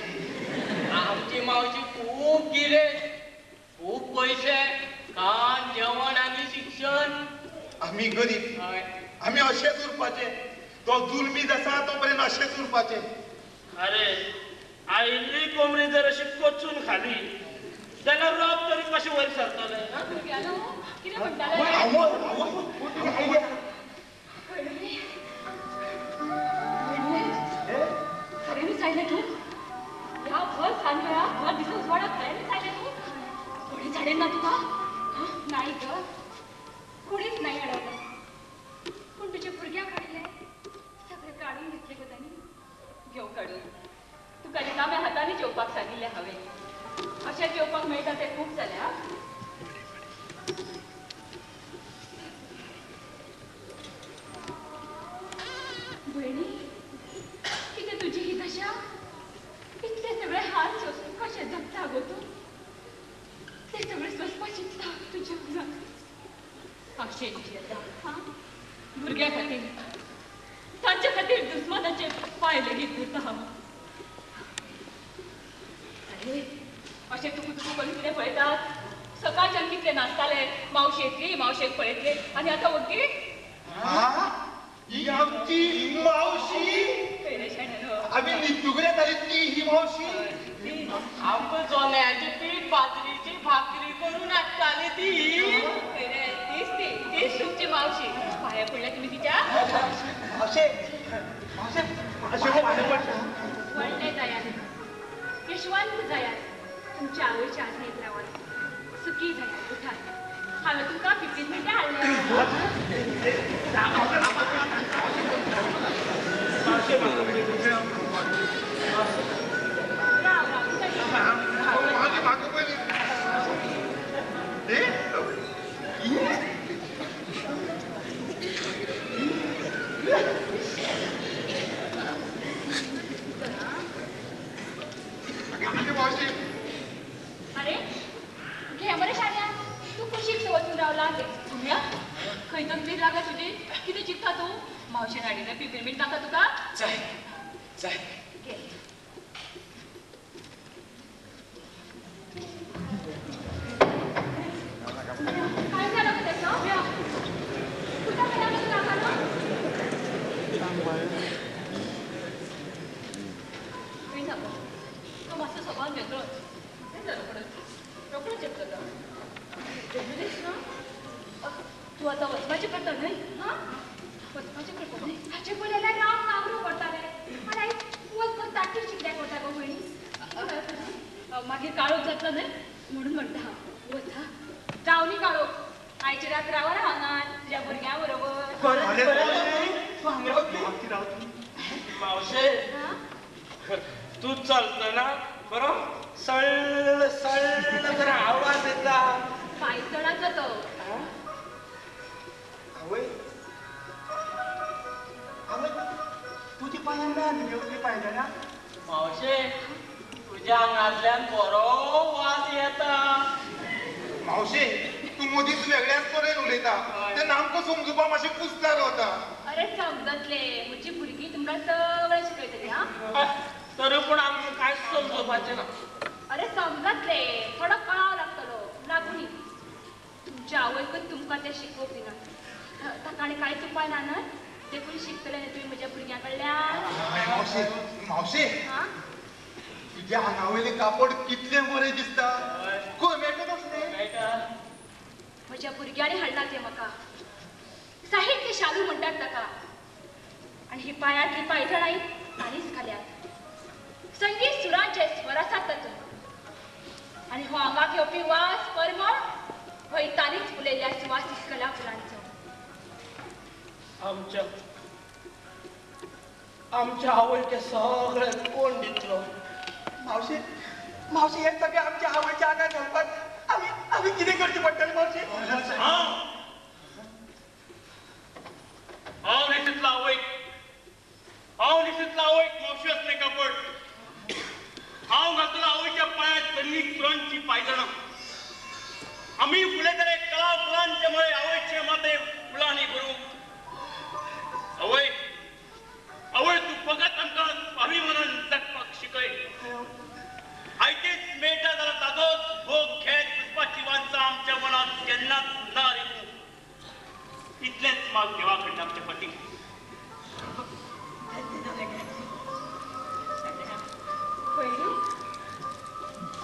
आमची मावशी खूब गिरेस्त, खूब पयशे, खाण जेवण आनी शिक्षण. आमी गरीब, आमी अशेच उरपाचे. तो जुलमीज आसा तो पर्यंत अशेच उरपाचे. अरे आयिल्ली कोंबडी जर अशी कोचून खाली जाल्यार रोप तरी कशें वयर सरतलें? कितें म्हणटाले? खऱ्यांनीच आयलें तूं? ह्या भर सांजवेळा भर दिसा उजवाडा खऱ्यांनीच आयलें तूं? कोणीच हाडेल ना तुका? नाही ग, कोणीच नाही अडवलं. पूण तुज्या भुरग्यांक हाडलें, सगळें काडून घेतलें गो तांणी. घेवं काडून. तुका रिकाम्या हातांनी जेवपाक सांगिल्लें हांवें. अशें जेवपाक मेळटा तें खूब जालें. हा, भयणी, कितें तुजी ही दशा? इतले सगळे हाल सोंसून कशें जगता गो तूं? ते सगळे सोंसपा चिंतता तुज्या मनाक. आशेन जियेता हां, भुरग्यां खातीर, तांचे खातीर दुस्मानाचे पांय लेगीत धरता हांव. अरे अशें तुकू तुकू करून कितें पळयतात? सकाळच्यान कितले नाचताले, मावशी येतली, मावशेक पळयतले, आनी आतां वग्गी? ही आमची मावशी. आमी न्हिदुगरे जाली ती ही मावशी. आमकां जोन्याचें पीठ बाजरीची भाकरी करून हाडटाली ती. तीच ती, तीच तुमची मावशी. पांया पडल्या तुमी तिच्या? मावशे, मावशे, मावशे पांया पडल्या. व्हडले जायात, यशवंत जायात, तुमच्या आवयच्या आज्ञेत रावात, सुखी जायात. उठात, हांवें तुमकां 15 मिनटां हाडल्या. राव राव, अरे घे मरे शाण्या, तूं कुशीक वचून रावला. सुम्या, खंय तकलीर लागला तुजी? कितें चिंतता तूं? मावशेन हाडिल्लें पिपरमीट नाका तुका? जाय जाय. घे. काय जालां गो तेका? कुठं गेला गो तुका काका? खंय ना गो, तो मातसो स्वभाव वेगळोच. रोकडोच रोकडोच येतलो तो. ना तूं आतां वचपाचें करता न्हय? हां, वचपाचें करता न्हय? हाचे पयलीं जाल्यार राव नावरो करतालें, आनी आयज वच ताटी शिकल्या करता गो भयणी. मागीर काळोख जातलो न्हय म्हणून म्हणटा हांव, वच. हां, रावनी काळोख, आयची रात रावना हांगा तुज्या भुरग्यां बरोबर. मावशे, तूं चलतना बरो सळ्ळ सळ्ळ कर आवाज येता. पांयतणाचो तो. आवय, आवय, तुजी पांयां ना न्ही पांयतणां? मावशे, तुज्या आंगांतल्यान बरो वास येता. मावशे, तूं मदींच वेगळ्याच तरेन उलयता, तें आमकां समजुपा मातशें कुस्तार वता. अरे समजतले, म्हजी भुरगीं तुमकां सगळें शिकयतलीं. हां, तरी पूण आमकां कांयच समजुपाचें ना. अरे समजतले, थोडो कळाव लागतलो. लागूनी तुमच्या आवयकूच तुमकां तें शिकोवपी ना. ताका आनी कांयच उपाय ना न्हय, देखून शिकतले न्ही तुमी म्हज्या भुरग्यां कडल्यान. मावशे, मावशे, तुज्या आंगा वयलें कापड कितलें बरें दिसता. खंय मेळटा तसलें? म्हज्या भुरग्यांनी हाडलां तें म्हाका. साहित्य शालू म्हणटात ताका. आनी ही पांयांतली पांयतणांय तांणीच घाल्यात. संगीत सुरांचे स्वर आसात तातूंत. आनी हो आंगाक येवपी वास परमळ होय तांणीच फुलयल्ल्या सुवासीक कला फुलांचो. आमच्या आमच्या आवयचे सगळे कोण दितलो? मावशे, मावशे हे सगळे आमच्या आवयच्या आंगार घालपाक आमी आमी कितें करचें पडटलें मावशे? हांव न्हेसतलो आवयक, हांव न्हेसतलो आवयक मावशी असलें कापड. हांव घातलो आवयच्या पांयांत तन्नी सुरांची पांयजणां. आमी फुलयतले कला फुलांचे मळे आवयचे माते फुलांनी भरूंक. आवय, आवय तूं फकत आमकां स्वाभिमानान जगपाक शिकय. आयतेच मेळटा जाल्यार ताजोच भोग घेत वचपाची वान्सा आमच्या मनांत केन्नाच ना रिगूं. इतलेंच माग देवा कडल्यान आमचे फाटीं. पयली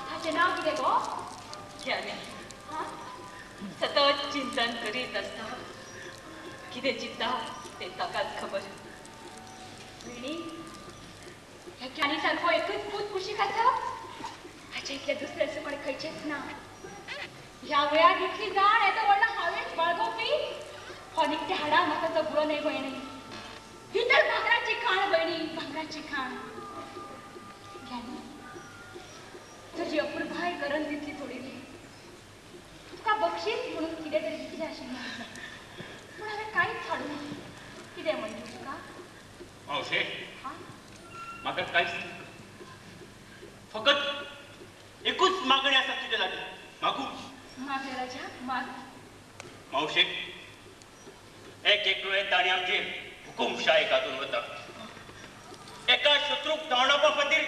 हाचें नांव कितें गो? ज्ञानी सतत चिंतन करीत आसता. कितें चिंता तें ताकाच खबर. भयणी, ह्या ज्ञानी सारको एकूच पूत कुशीक आसा, हाचे इतलें दुसरें सुकणें खंयचेंच ना. ह्या वयार इतली जाण येदो व्हडलो हावेस बाळगोवपी हो निखट्या हाडा म्हाका सगळो न्हय भयणी. ही तर भांगराची खाण भयणी, भांगराची खाण. ज्ञानी, तुजी अपुरबाय करन दितली थोडी न्ही. तुका बक्षीस म्हणून कितें तरी दितलें आशिल्लें, पूण हांवें कांयच हाडूं ना. कितें म्हणटा तुका? मावशे, म्हाका कांयच, फकत एकूच मागणी आसा तुजे लागीं. मागू? माग राजा, माग. मावशे, एक एकलो येता आनी आमचेर हुकुमशाय घालून वता. एका शत्रूक धांवडावपा खातीर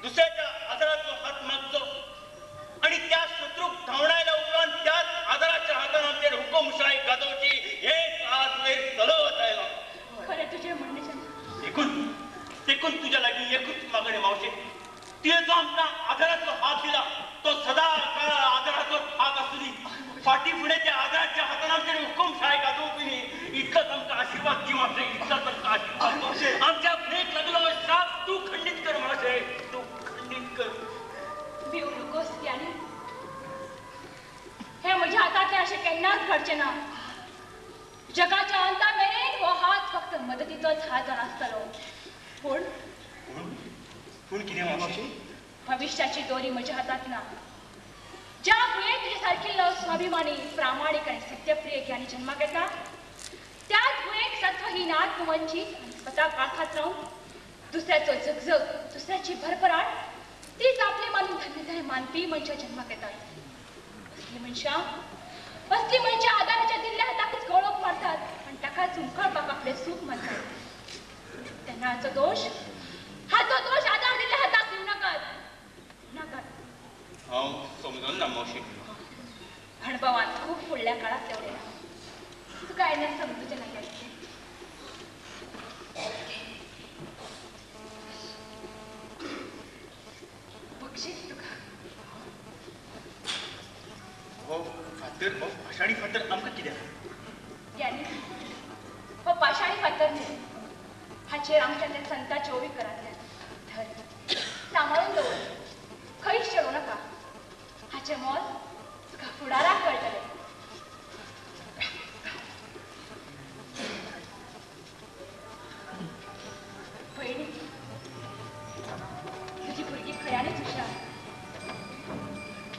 दुसऱ्याच्या आदाराचो हात मागचो आनी त्या शत्रूक धांवडायल्या उपरांत त्याच आदाराच्या हातान आमचेर हुकुमशाय गाजोवची हेच आज वयर चलत आयलां. खरें तुजें म्हणणें. देखून देखून तुज्या लागीं एकूच मागणें मावशे, तुवें जो आमकां आदाराचो हात दिला तो सदा काळ आदाराचो हात आसूं दी. फाटीं फुडें त्या आदाराच्या हातान आमचेर हुकुमशाय गाजोवपी न्ही. इतलोच आमकां आशिर्वाद दी मावशे, इतलोच आमकां आशिर्वाद मावशे. आमच्या ब्रेक लागलो शाप तूं खंडीत कर मावशे, तूं खंडीत कर. भिवू नकोस ज्ञानी, हे म्हज्या हातांतलें अशें केन्नाच घडचें ना. जगाच्या अंता मेरेन हो हात फक्त मदतीचोच हात जावन आसतलो. पूण पूण कितें मावशे? भविश्याची दोरी म्हज्या हातांत ना. ज्या भुंयेर तुजे सारकिल्लो स्वाभिमानी, प्रामाणीक आनी सत्यप्रिय ज्ञानी जन्माक येता, त्याच भुंयेक सत्वहीन, आत्मवंचीत आनी स्वता काळखांत रावन दुसऱ्याचो झगझग, दुसऱ्याची भरभराट तीच आपली मानून धन्यताय मानपी मनशां जन्माक येतात. असली मनशां, असली मनशां आदाराच्या दिल्ल्या हाताकच गळोवंक मारतात आनी ताकाच हुमकळपाक आपलें सूख मानतात. तेन्ना हाचो दोश, हाचो दोश आदार दिल्ल्या हाताक दिवं नाकात, दिवं नाकात. हांव समजून ना मावशी. अणभवान खूब फुडल्या काळांत उलयलां, तुका येन्ना समजूचें ना इतलें. बक्षीस तुका. हो फातर, हो पाशाणी फातर आमकां कित्याक? ज्ञानी, हो पाशाणी फातर न्हय, हाचेर आमच्या त्या संताच्यो ओवी करांतल्यान. धर, सांबाळून दवर, खंयच चेडूं नाका. हाचें मोल तुका फुडाराक कळटलें. भयणी, तुजी भुरगीं खऱ्यांनीच हुशार.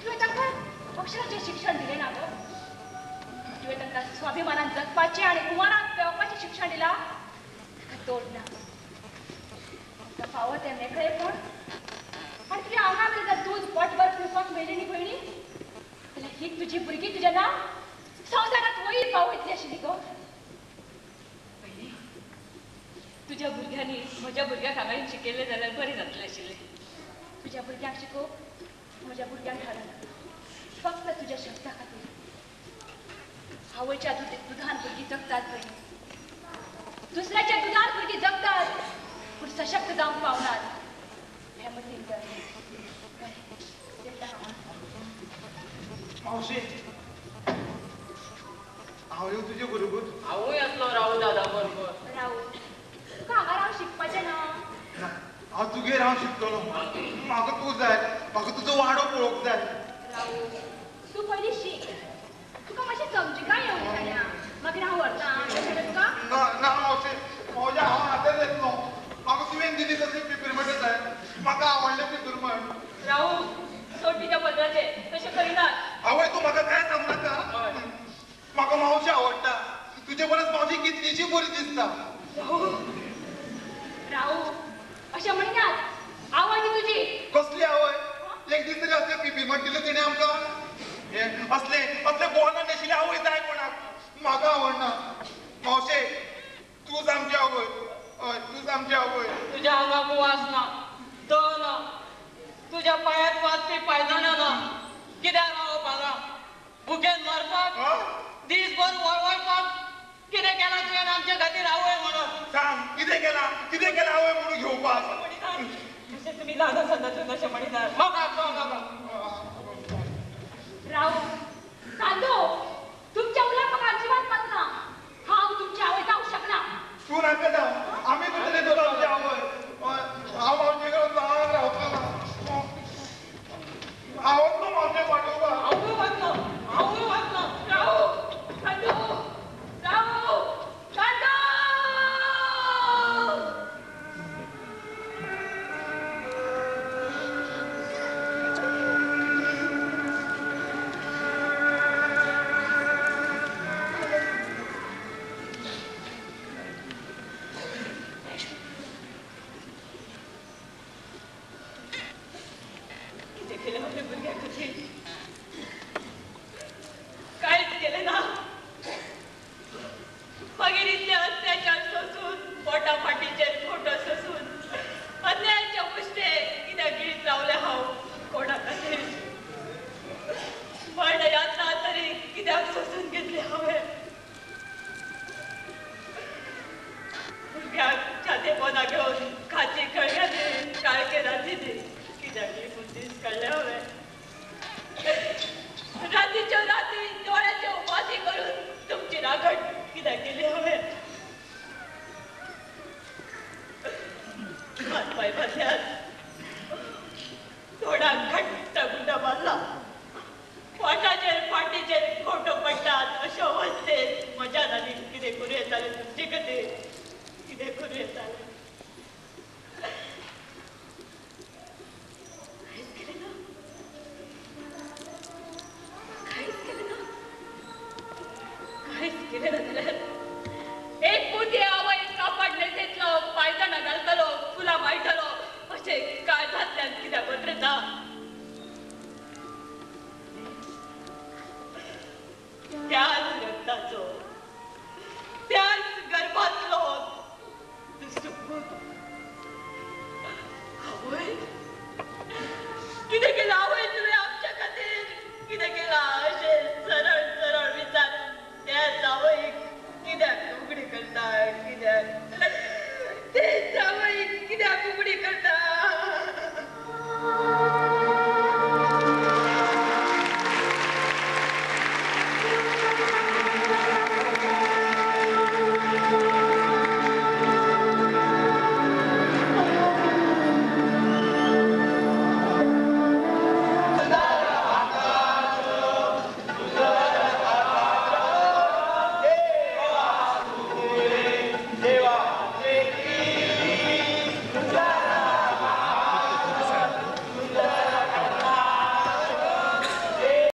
तुवें तांकां अक्षराचें शिक्षण दिलें ना गो? तुवें तांकां स्वाभिमानान जगपाचें आनी हुमानान पेंवपाचें शिक्षण दिलां, ताका तोड ना. तांकां फावो तें मेकळेपण आनी तुज्या आंगा वयलें जर दूद पोटभर पिवपाक मेळ्ळें न्ही भयणी, जाल्यार ही तुजी भुरगीं तुज्या नांव संवसारांत वयर पावयतली आशिल्ली गो. भयणी, तुज्या भुरग्यांनी म्हज्या भुरग्यांक हांवें शिकयलें जाल्यार बरें जातलें आशिल्लें. तुज्या भुरग्यांक शिकोवप म्हज्या भुरग्यांक धाडून फक्त तुज्या शब्दा खातीर. आवयच्या दुधान भुरगीं जगतात भयणी, दुसऱ्याच्या दुधान भुरगीं जगतात, पूण सशक्त जावंक पावनात. हें मतींत धर. बरें, येता हांव. मावशे, हांव येवं तुजे बरोबर? हांवूय येतलो रावू दादा बरोबर. रावू, तुका हांगा रावन शिकपाचें ना? हांव तुगेर हांव शिकतलो. म्हाका तूं जाय, म्हाका तुजो वाडो पळोवंक जाय. रावू, तूं पयलीं शीक, तुका मातशें समजिकाय येवंक जाय. मागीर हांव व्हरता तुका. ना ना मावशे, मावशे हांव आतांच येतलो. म्हाका म्हाका आवडलें ती दुर्मण. राहू सोड तिच्या पत्राचे, तशें करिनात. आवय तूं म्हाका काय सांगू नाका. म्हाका मावशी आवडटा. तुजे परस मावशी कितलीशी बरी दिसता. राहू राहू अशें म्हणिनात. आवय ती तुजी. कसली आवय? एक दीस तरी असले पिपी म्हण दिलें तिणें आमकां. असले असले बोवाना नेशिल्ले आवय जाय कोणाक. म्हाका आवडना. मावशे तूंच आमची आवय. हय तूंच आमची आवय. तुज्या आंगाक वास ना, दो ना, तुज्या पांयांत वाजपी पांयजणां ना. कित्याक रावप हांगा? भुकेन मरपाक, दीसभर वळवळपाक? कितें केलां तुवें आमचे खातीर आवय म्हणून? सांग कितें केलां? कितें केलां आवय म्हणून घेवपाक? अशें तुमी ल्हान आसतना अशें म्हणिनात. म्हाका म्हाका राहू चांदो तुमच्या उल्याक म्हाका अजिबात मानना. हांव तुमची आवय जावंक शकना. तूं नाका जावं, आमी करतले तुका आमची आवय. हांव मावशे कडेन ल्हान रावपाक ना. हांव वतलो मावशे पाठोवपाक. हांवूय वतलो, हांवूय वतलो. राहू चांदो, राहू चांदो. कितें केलें आपल्या भुरग्या खातीर? कांयच केलें ना. मागीर इतले अत्याचार सोसून, पोटा फाटीचेर खोटो सोसून, अन्यायाचे उश्टे कित्याक गिळीत रावलें हांव? कोणा खातीर? मर्ण यातना तरी कित्याक सोसून घेतली हांवें? भुरग्याक छाते पोना घेवन खाची कळ्ळ्या काळखे रातीनी कित्याक लिपून दीस काडले हांवें? रातीच्यो राती दोळ्याच्यो उपाशी करून तुमची राखण कित्याक केली हांवें? हात पांय बांदल्यात,